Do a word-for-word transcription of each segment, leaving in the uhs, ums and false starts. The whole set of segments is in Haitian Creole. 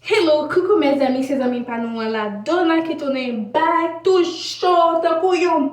Hello, coucou mes amis, se zanmi pa nou an la, Donna ki tounen back to show tankou yon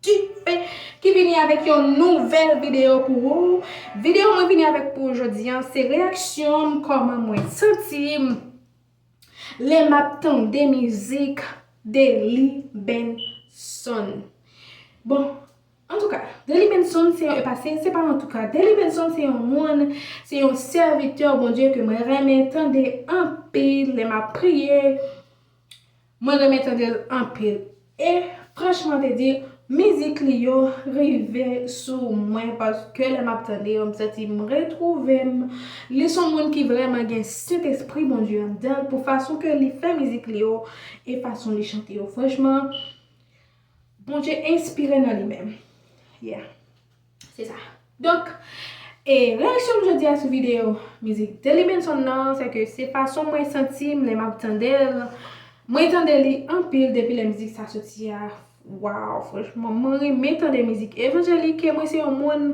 dife ki vini avèk yon nouvèl videyo pou ou. Videyo mwen vini avèk pou ou jodi an, se reyaksyon m, kòman mwen santi m lè m ap tande mizik Delly Benson. Bon, antouka, Delly Benson se yon, e pa se, se pa antouka, Delly Benson se yon moun, se yon sèvitè Bondye ke mwen renmen tande anpil lè m ap priye. Mwen renmen tande l anpil. E franchman te di, mizik li yo rive sou mwen paske lè m ap tande yo, m santi m retwouve m. Li se yon moun ki vrèman gen Sentespri Bondye anndan l pou fason ke li fè mizik li yo e fason li chante yo. Franchman, Bondye enspire nan li menm. Yeah. Se sa. Donk, e reyaksyon m jodi a sou videyo mizik Delly Benson nan, se ke se fason mwen santi m lè m ap tande l. Mwen tande li anpil depi lè mizik sa soti a. Waw, franchman, mwen renmen tande mizik evanjelik e mwen se yon moun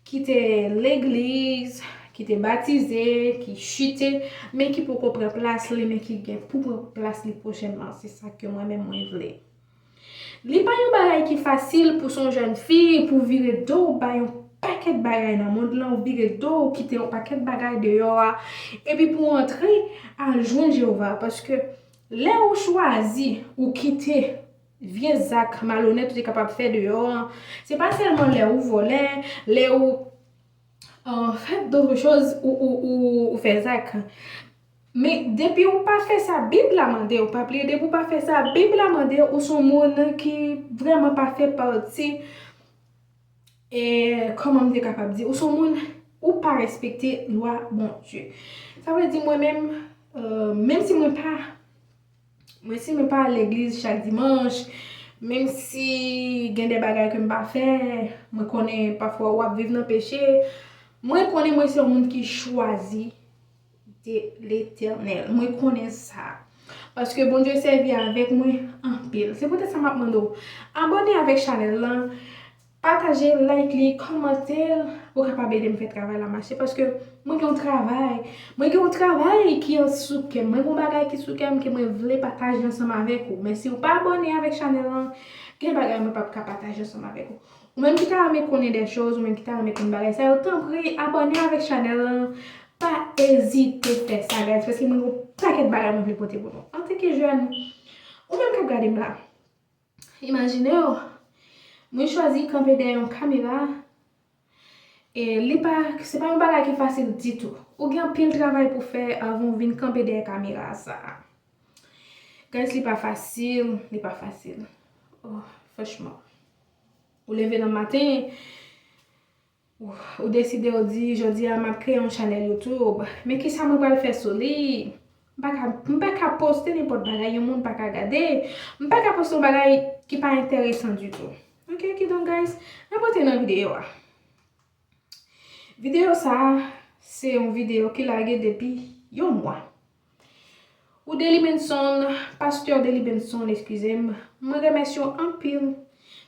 ki te legliz, ki te batize, ki chite, men ki poko pran plas li, men ki gen pou pran plas li pwochènman. Se sa ke mwen menm mwen vle. Li pa yon bagay ki fasil pou se yon jèn fi, pou w vire do w bay yon pakèt bagay nan mond lan, ou vire do w kite yon pakèt bagay deyò a, epi pou w antre al jwenn Jewova, paske lè ou chwazi, ou kite vye zak malonèt ou te kapab fè deyò an, se pa sèlman lè ou vòlè, lè ou an fèt, d'autres choses, ou, ou, ou, ou fè zak. Men depi ou pa fè sa Bib la mande, ou pa pliye, depi ou pa fè sa Bib la mande, ou se yon moun ki vrèman pa fè pati, e kòman m te kapab di, ou se yon moun, ou pa respekte lwa Bondye. Sa vle di mwen menm, euh, menm si mwen pa Mwen si mwen pa al legliz chak dimanch, menm si gen de bagay ke m pa fè, mwen konnen pafwa w ap viv nan peche, mwen konnen mwen se yon moun ki chwazi de Letènèl. Mwen konnen sa. Paske Bondye sèvi avèk mwen anpil. Se poutèt sa m ap mande w abòne avèk chanèl lan. Pataje, like li, kòmante l, pou w kapab ede m fè travay la mache, paske mwen gen yon travay, mwen gen yon travay ki an sou kè m, mwen gen yon bagay ki sou kè m ke mwen vle pataje ansanm avèk ou, men si w pa abòne avèk chanèl lan, gen bagay mwen p ap ka pataje ansanm avèk ou. Ou menm ki ta renmen konnen de choz, ou menm ki ta renmen konn bagay sa yo, tanpri abòne avèk chanèl lan, pa ezite fè sa, guys, paske mwen gen yon pakèt bagay mwen vle pote pou nou. Antanke jèn, ou menm k ap gade m la, imajine w, mwen chwazi kanpe dèyè yon kamera, e li pa, se pa yon bagay ki fasil ditou. Ou gen anpil travay pou fè avan w vin kanpe dèyè kamera sa a. Guys, li pa fasil, li pa fasil. Oh, franchman. Ou leve nan maten, Ou, ou deside, ou di, jodi a m ap kreye yon chanèl YouTube. Men kisa mwen pral fè sou li? M pa ka, m pa ka poste nenpòt bagay yon moun pa ka gade. M pa ka poste yon bagay ki pa enteresan ditou. Ok, kidonk, guys, n ap antre nan videyo a. Videyo sa a, se yon videyo ki lage depi yon mwa. Ou Delly Benson, pastè Delly Benson, eskize m, mwen remèsye w anpil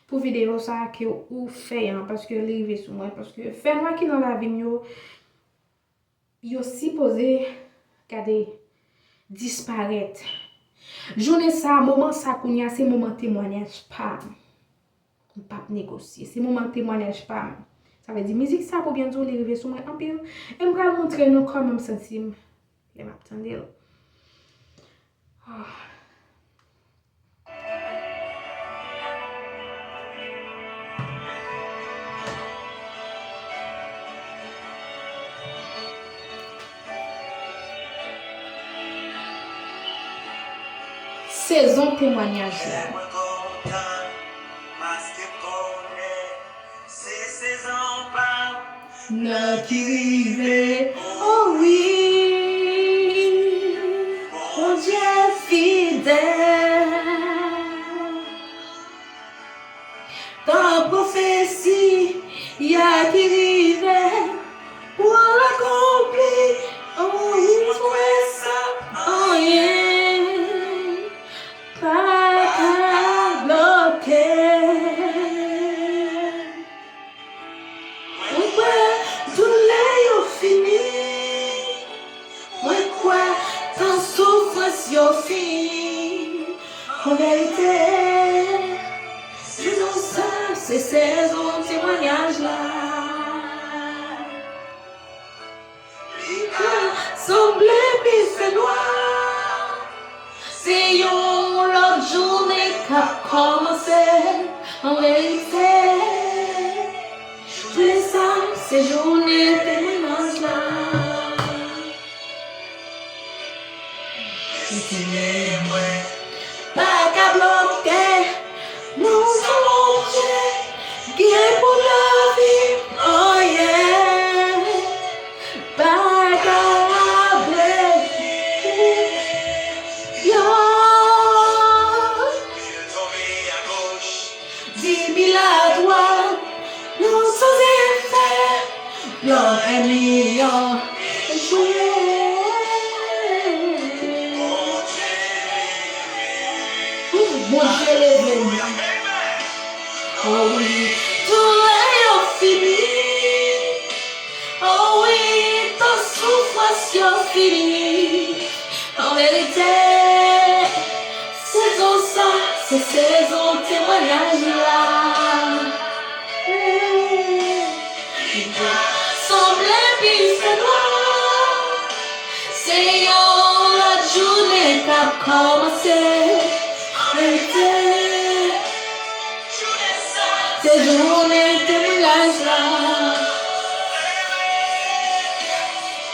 pou videyo sa a ke ou fè an, paske li rive sou mwen, paske fènwa ki nan lavi m yo, yo sipoze, gade, disparèt. Jounen sa a, moman sa a kounye a, se moman temwanyaj pa m. M p ap negosye. Se moman temwanyaj pa m. Sa vle di mizik sa, pou byen di w, li rive sou mwen anpil. E m pral montre nou kòman m santi m lè m ap tande l. Ah. Sezon temwanyaj la. Se sezon pa m nan ki rive, o wi, Bondye fidèl. Tan pwofesi a ki rive pou l akonpli, o wi, m kwè sa, anyen pa ka bloke. Mwen kwè doulè yo fini. Yo fini, an verite, sezon sa, se sezon temwayaj la. Li ka sanble pi fè nwa. Se yon lòt jounen k ap kòmanse. An verite, jounen sa, se jounen temwayaj la. Etènèl mwen pa ka bloke. Non, Bondye gen pou lavi m, oh yeah. Pa ka bloke. Yo. Di mil a dwat, nou sanze fè plan ènmi an echwe. Bondye leve m. Oh wi, tou lè yo fini. Oh wi, tan soufrans yo fini. An verite, sezon sa, se sezon temwayaj la. Li ka sanble pi fè nwa. Se yon lòt jounen k ap kòmanse. An verite, se jounen temwayaj la.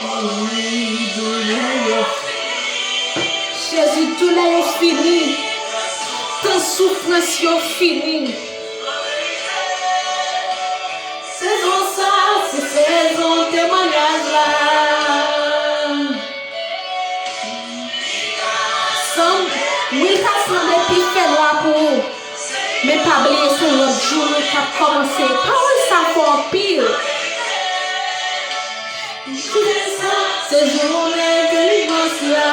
Oh wi, doulè yo fini. Jezi, doulè yo fini. Tan soufrans yo fini. Sezon sa, se sezon temwayaj la. Sanble, wi, l ka sanble pi fè nwa pou ou. Men pa bliye se yon lòt jounen k ap kòmanse. Pawòl sa fò anpil. Jounen sa, se jounen delivrans la.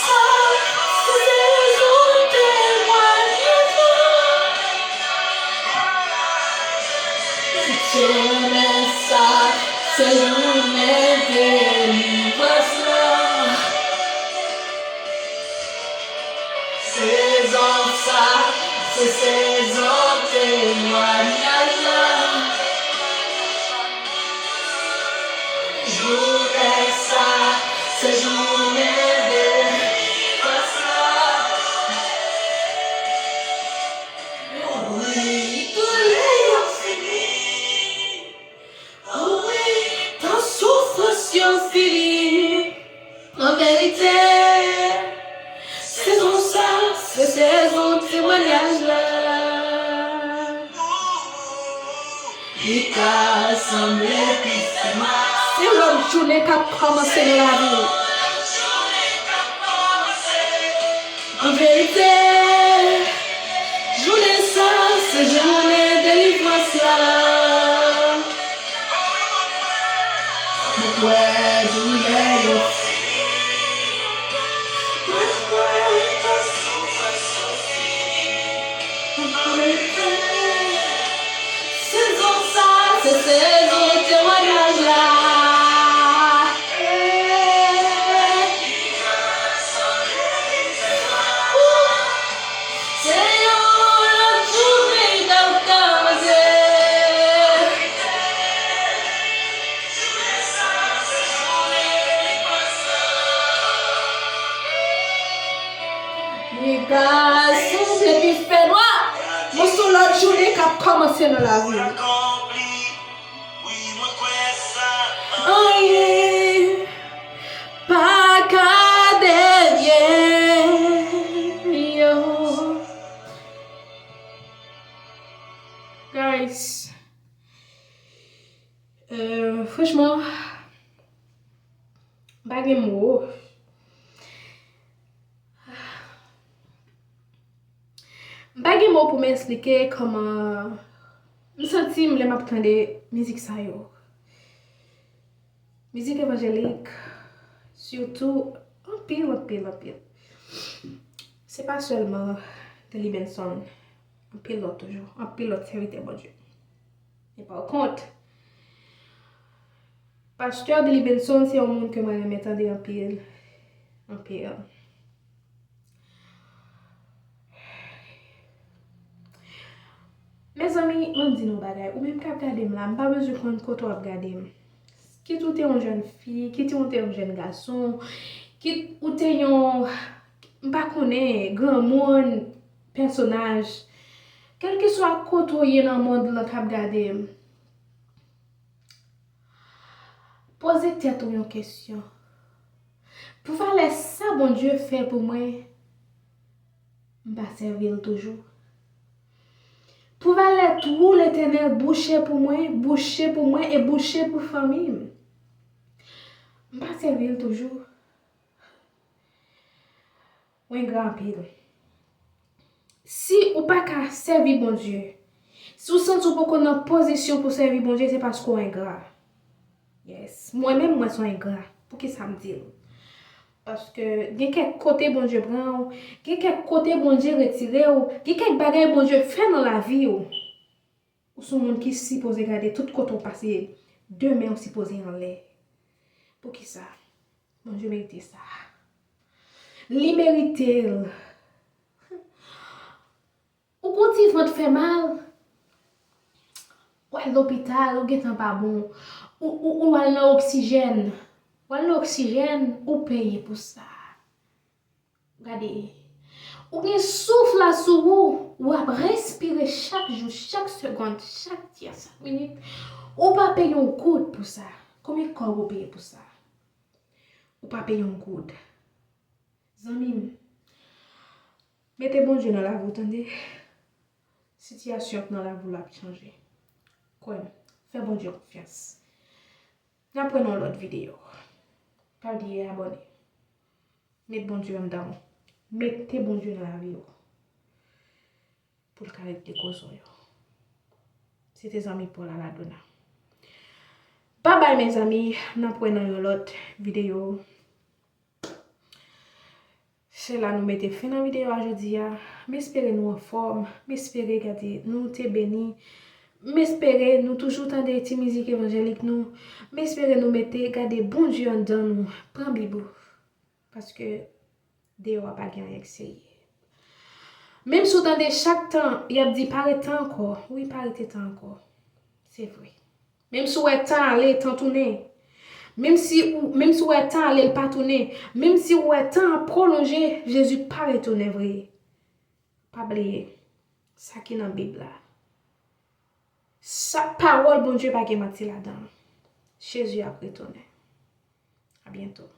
Sa, se sezon temwayaj la. Jounen sa, se jounen delivrans la. Sezon sa, se sezon temwayaj la. Jounen sa, se jounen delivrans la. Wi, doulè yo fini. Oh wi, tan soufrans yo fini. An verite, sezon sa, se sezon temwayaj la. Li ka sanble pi fè nwa. Se lòt jounen k ap kòmanse nan lavi w. An verite, jounen sa, se jounen delivrans la. Mwen kwè doulè yo fini. Mwen kwè tout soufrans yo fini. An verite, sezon sa, se sezon temwayaj la. Se yon lòt jounen k ap kòmanse. Li ka sanble pi fè nwa. Men se yon lòt jounen k ap kòmanse nan lavi w. Anyen pa ka devye yo. Guys, euh, franchman, m pa gen mo. M pa gen mo pou m esplike kòman m santi m lè m ap tande mizik sa yo. Mizik evanjelik, sitou, anpil, anpil, anpil. Se pa sèlman Delibenson, anpil lòt toujou, anpil lòt sèvitè Bondye. Men pa kont, Pastè Delibenson se yon moun ke mwen renmen tande anpil. Anpil. Mezanmi, ban m di nou bagay. Ou menm k ap gade m la, m pa bezwen konn kote w ap gade m. Kit ou te yon jèn fi, kit ou te yon jèn gason, kit ou te yon, m pa konnen, granmoun, pèsonaj, kèlkeswa kote w ye nan mond lan k ap gade m, poze tèt ou yon kesyon. Pou valè sa Bondye fè pou mwen, m pa sèvi l toujou? Pou valè twou Letènèl bouche pou mwen, bouche pou mwen e bouche pou fanmi m, m pa sèvi l toujou? Ou engra anpil. Si ou pa ka sèvi Bondye, si ou santi ou poko nan pozisyon pou sèvi Bondye, se paske ou engra. Yes. Mwen menm, mwen se yon engra. Poukisa m di l? Paske gen kèk kote Bondye pran w, gen kèk kote Bondye retire w, gen kèk bagay Bondye fè nan lavi w. Ou se yon moun ki sipoze gade tout kote w pase, de men w sipoze anlè. Poukisa? Bondye merite sa. Li merite l. Ou gon ti vant fè mal, w al lopital, ou gentan pa bon, ou, ou, ou al nan oksijèn, w al nan oksijèn, ou peye pou sa. Gade, ou gen souf la sou ou, w ap respire chak jou, chak segonn, chak dyè, chak minit. Ou pa peye yon goud pou sa. Konbyen kòb ou peye pou sa? Ou pa peye yon goud. Zanmi m, mete Bondye nan lavi w, tande. Sitiyasyon k nan lavi w la ap chanje. Kwè m, fè Bondye konfyans. N ap wè nan yon lòt videyo. Pa bliye abòne. Met Bondye anndan w. Mete Bondye nan lavi w. Pou l ka regle koze w yo. Se te zanmi pa w Laladona. Babay mezanmi, n ap wè nan yon lòt videyo. Se la nou mete fen nan videyo a jodi a. M espere nou anfòm. M espere gade nou te beni. M espere nou toujou tande ti mizik evanjelik nou. M espere nou mete gade Bondye anndan nou. Pran Bib ou. Paske deyò a pa gen anyen k serye. Menm si w tande chak tan y ap di pa ret tan ankò, wi, pa rete tan ankò. Se vre. Menm si w wè tan ale, tan tounen. Menm si ou, menm si w wè tan ale, l pa tounen. Menm si w wè tan an pwolonje, Jezi pa retounen vre. Pa bliye, sa ki nan Bib la. Sa, pawòl Bondye pa gen manti ladan l. Jezi ap retounen. A byento.